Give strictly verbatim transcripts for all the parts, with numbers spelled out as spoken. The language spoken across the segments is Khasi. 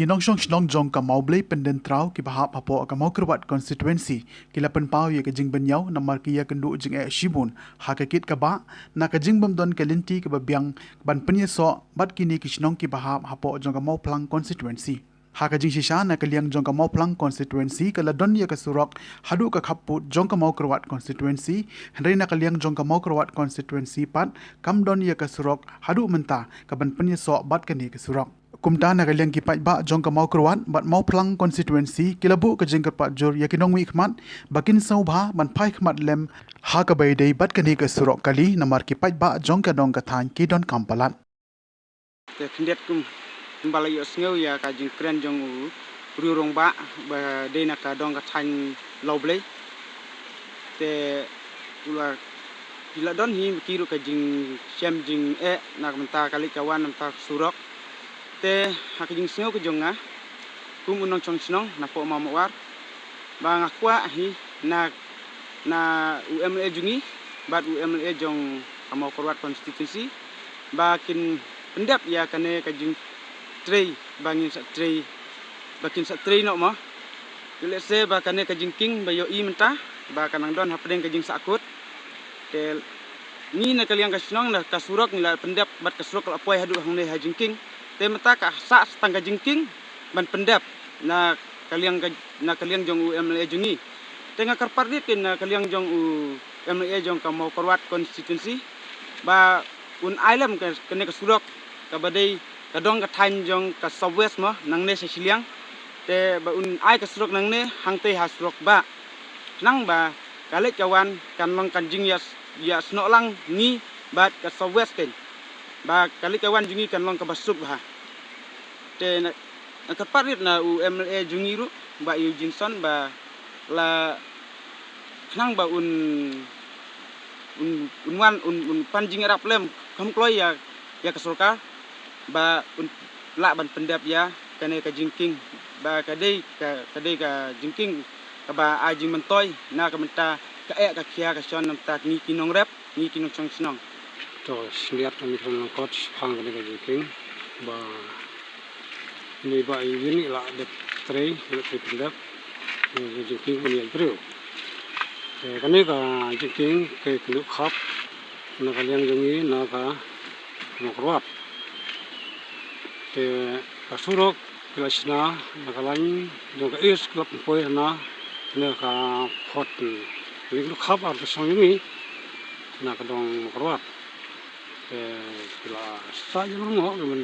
Ki nongshong shnong jong ka Mawblei Pyndentraw kiba hap hapoh ka Mawkyrwat constituency ki la pynpaw ïa ka jingbynñiaw namar ki ïakynduh jingeh shibun ha ka kit ka bah na ka jingbymdon ka lynti kaba biang ban pynïasoh bad kine ki shnong kiba hap hapoh jong ka Mawphlang constituency. Ha ka jingshisha na ka liang jong ka Mawphlang constituency ka la don ïa ka surok haduh ka khappud jong ka Mawkyrwat constituency, hynrei na ka liang jong ka Mawkyrwat constituency pat kam don ïa ka surok haduh mynta kaban pynïasoh bad kane ka surok. Kumta na ka liang ki paidbah jong ka Mawkyrwat bad Mawphlang constituency ki la buh ka jingkyrpad jur ïa ki nongmihkhmat ba kin sngewbha ban phai khmat lem ha kaba ïadei bad kane ka surok kali namar ki paidbah jong ka dong ka thaiñ ki donkam palat. Te khyndiat kum, kumba la ïohsngew ïa ka jingkren jong u Riew Rangbah ba dei na ka dong ka thaiñ Lawblei. Te u la, ki la don hi ma ki ruh ka jingshem jingeh na ka bynta ka leit ka wan na ka bynta ka surok. Te ha ka jingsngew ka jong nga kum u nongshong shnong napoh Mawmawar ba nga kwah hi na, na u M L A jong ngi bad u M L A jong ka Mawkyrwat constituency ba kin pyndep ïa kane ka jingtrei ba ngin sa trei, ba kin sa trei noh mo. Te lehse ba kane ka jingkieng ba ïohi mynta ba ka nang don hapdeng ka jingsahkut. Te ngi na ka liang ka shnong na ka surok ngi la pyndep bad ka surok ka la poi haduh hangne ha jingkieng. Te mynta ka sah sa tang ka jingkieng ban pyndep na ka liang ka, na ka liang jong u M L A jong ngi. Te nga kyrpad rit na ka liang jong u M L A jong ka Mawkyrwat constituency ba un ai lem ka, kane ka surok kaba dei ka dong ka thaiñ jong ka South West mo nangne sha shiliang. Te ba un ai ka surok nangne hangtei ha surok bah. Khnang ba ka leit ka wan kan long kan jingïa, ïasnoh lang ngi bad ka South West keiñ. Ba ka leit ka wan jong ngi kan long kaba suk bha. Te na, na kyrpad rit na u M L A jong ngi ruh Bah Eugeneson ba la khnang ba un, un, un wan un, un pan jingïarap lem kham kloi ïa, ïa ka sorkar ba un lah ban pyndep ïa kane ka jingkieng ba ka dei ka, ka dei ka jingkieng kaba ai jingmyntoi na ka bynta ka eh ka khia ka shon na ka bynta ngi ki nongrep, ngi ki nongshong shnong. To, shyndiat ngi kren lyngkot shaphang kane ka jingkieng ba ngi ba ïa ngi la dep trei, la trei pyndep. Ngi jingkieng ban ïa briew. Te kane ka jingkieng ka kynduh khap na ka liang jong ngi na ka Mawkyrwat. Te ka surok ki la shna na ka lain jong ka east, ki la pynpoi na, na ka port. Ngi kynduh khap ar ka shnong jong ngi na ka dong Mawkyrwat. Te ki la sah jong ngi mo ki ban,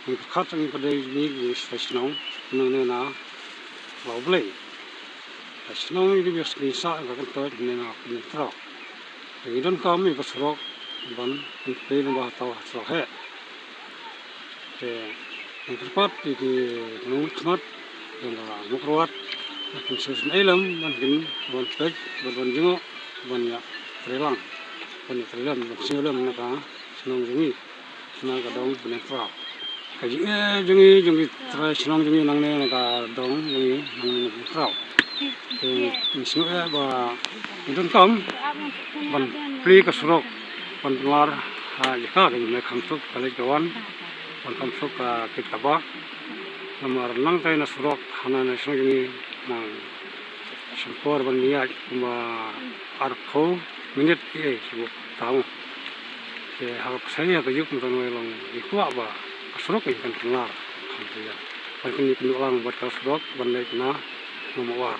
ngi pyrkhat ngi pat dei ngi ki shnong nangne na Lawblei. Ka shnong ngi ki bias ngi sah ka kyntoit ne na Pyndentraw. Te ngi donkam ïa ka surok ban pynpei lyngba ha taw ha surok heh. Te ngi kyrpad ïa ki nongmihkhmat jong ka Mawkyrwat ba kin sngewsynei lem ban kin wan peit bad wan jngoh ban ïa trei lang, ban ïa trei lem, ban sngewlem na ka shnong jong ngi, na ka dong Pyndentraw. Ka jingeh jong ngi, jong ki trai shnong jong ngi nangne na ka dong jong ngi nangne na Pyndentraw. Te ngi sngewbha ba ngi donkam ban plie ka surok ban pynlar ha jaka ka jingmai kham suk ka leit ka wan, ban kham suk ka kit ka bah. Namar nangtai na surok hana na shnong jong ngi nang shim por ban ïaid kumba arphew minit ïa shu tam. Te ha ka pyrthei ha ka juk mynta ngi long ngi kwah ba ka surok kan pynlar. Ban kynduh lang bad ka surok ban leit na Mawmawar.